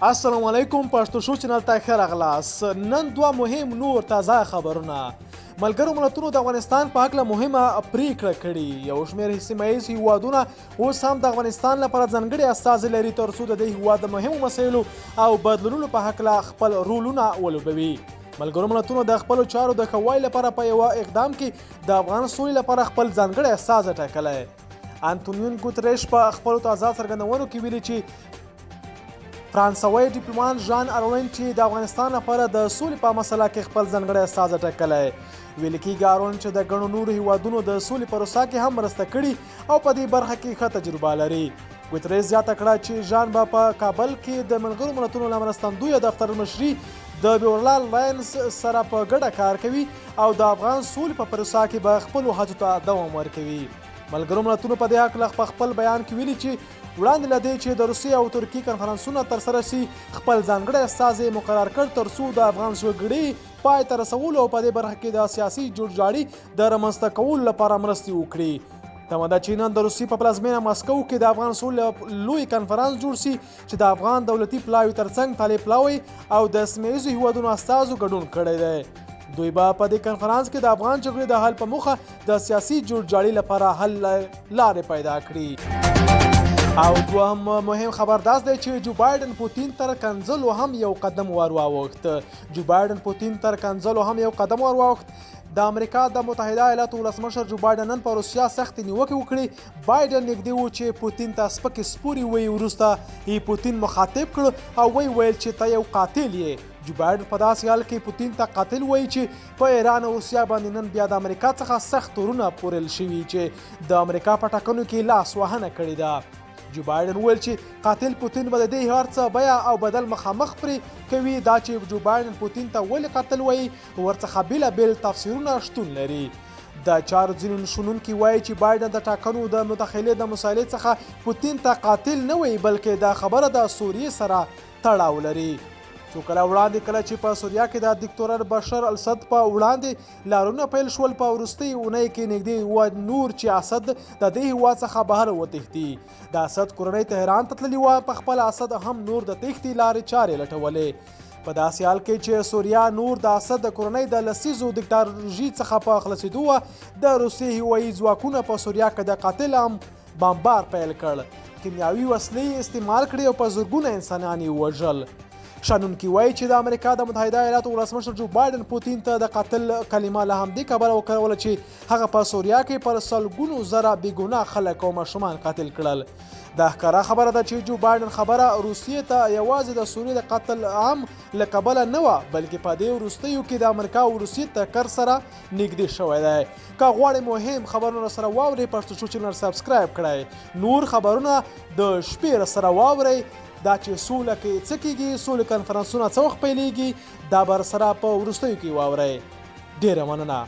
السلام علیکم، پښتو شو چینل ته ښه راغلاست. نن دوه مهم نور تازه خبرونه. ملګرو ملتونو د افغانستان په هکله مهمه پریکړه کړې. یو شمېر سیمه ییز هیوادونه اوس هم د افغانستان لپاره ځانګړي استازي لري، ترڅو د دې هیواد د مهمو مسایلو او بدلونونو په هکله خپل رولونه ولوبوي. ملګرو ملتونو د خپلو چارو د ښه والي لپاره په یوه اقدام کې د افغان سولې لپاره خپل ځانګړی استازی ټاکلی. انتونیون ګوتریش په خپلو تازه څرګندونو کې ویلي چې فرانسوی ډیپلومات ژان ارون چې د افغانستان لپاره د سولې په مسله کې خپل ځانګړی استازی ټاکلی. ویل کېږي ارون چې د ګڼو نورو هیوادونو د سولې پروسه کې هم مرسته کړې او په دې برخه کې ښه تجربه لري. ګوتریس زیاته کړه چې ژان به په کابل کې د ملګرو ملتونو له مرستندوی دفتر مشري د بیورلا لاینز سره په ګډه کار کوي او د افغان سولې په پروسه کې به خپلو هڅو ته دوام ورکوي. ملګرو ملتونو په دې هکله په خپل بیان کې ویلي چې وړاندې له دې چې د روسیې او ترکیې کنفرانسونه ترسره شي، خپل ځانګړی استازی مقرر کړ، ترڅو د افغان جګړې پای ته رسولو او په دې برخه کې د سیاسي جوړجاړي د رامنځته کولو لپاره مرستې وکړي. تمه ده چې نن د روسیې په پلازمېنه مسکو کې د افغان سولې لوی کنفرانس جوړ شي، چې د افغان دولتي پلاوي ترڅنګ طالب پلاوی او د سیمه ییزو هیوادونو استازو ګډون کړی دی. دوی به په دې کنفرانس کې د افغان جګړې د حل په موخه د سیاسي جوړجاړي لپاره حل لارې پیدا کړي. او دوهم مهم خبر داس دی چې جو بایډن پوتین تر کنځلو هم یو قدم ور واوښت. جو بایډن پوتین تر کنځلو هم یو قدم ور واوښت. د امریکا د متحده ایالاتو ولسمشر جو بایډن نن په روسیا سختې نیوکې وکړې. بایډن نږدې و چې پوتین ته سپکې سپورې ووایي، وروسته یې پوتین مخاطب کړ او ویې ویل چې ته یو قاتل یې. جو بایډن په داسې حال کې پوتین ته قاتل وایي چې په ایران او روسیا باندې نن بیا د امریکا څخه سخت تورونه پورل شوي چې د امریکا په ټاکنو کې لاس وهنه کړې ده. جو بایډن وویل چې قاتل پوتین به د دې هر څه بیه او بدل مخامخ پرې کوي. دا چې جو بایډن پوتین ته ولې قاتل وایي، ورڅخه بېلابېل تفسیرونه شتون لري. د چارو ځینې شنونکي وایي چې بایډن د ټاکنو د مداخلې د مسایلې څخه پوتین ته قاتل نه وایي، بلکې دا خبره د سوریې سره تړاو لري. څو کله وړاندې، کله چې په سوریا کې د دیکتورر بشر الاسد په وړاندې لارونه پیل شول، په وروستۍ اونۍ کې نږدې و نور چې اسد د دې هیواد څخه بهر وتښتي. د اسد کورنۍ تهران ته تللې وه، په خپله اسد هم نور د تښتې لارې چارې لټولې. په داسې حال کې چې سوریا نور د اسد د کورنۍ د لسیزو دیکتاتوري څخه په خلاصېدو وه، د روسیې هوايي ځواکونه په سوریا کې د قاتل عام بمبار پیل کړ، کیمیاوي وسلې یې استعمال کړې او په زرګونه انسانان یې ووژل. شنونکي وایي چې د امریکا د متحده ایالاتو ولسمشر جو بایډن پوتین ته د قاتل کلمه له همدې کبله وکاروله چې هغه په سوریا کې پر سلګونو زره بېګناه خلک او ماشومان قتل کړل. دا ښکاره خبره ده چې جو بایډن خبره روسیې ته یوازې د سوریې د قتل عام له کبله نه وه، بلکې په دې وروستیو کې د امریکا او روسیې تکر سره نږدې شوی دی. که غواړئ مهم خبرونه سره واورئ، پښتو شو چینل سبسکرایب کړئ. نور خبرونه د شپې سره واورئ. دا چې سوله کې څه کیږي، سولې کنفرانسونه څه وخت پیلیږي، دا به سره په وروستیو کې واورئ. ډیره مننه.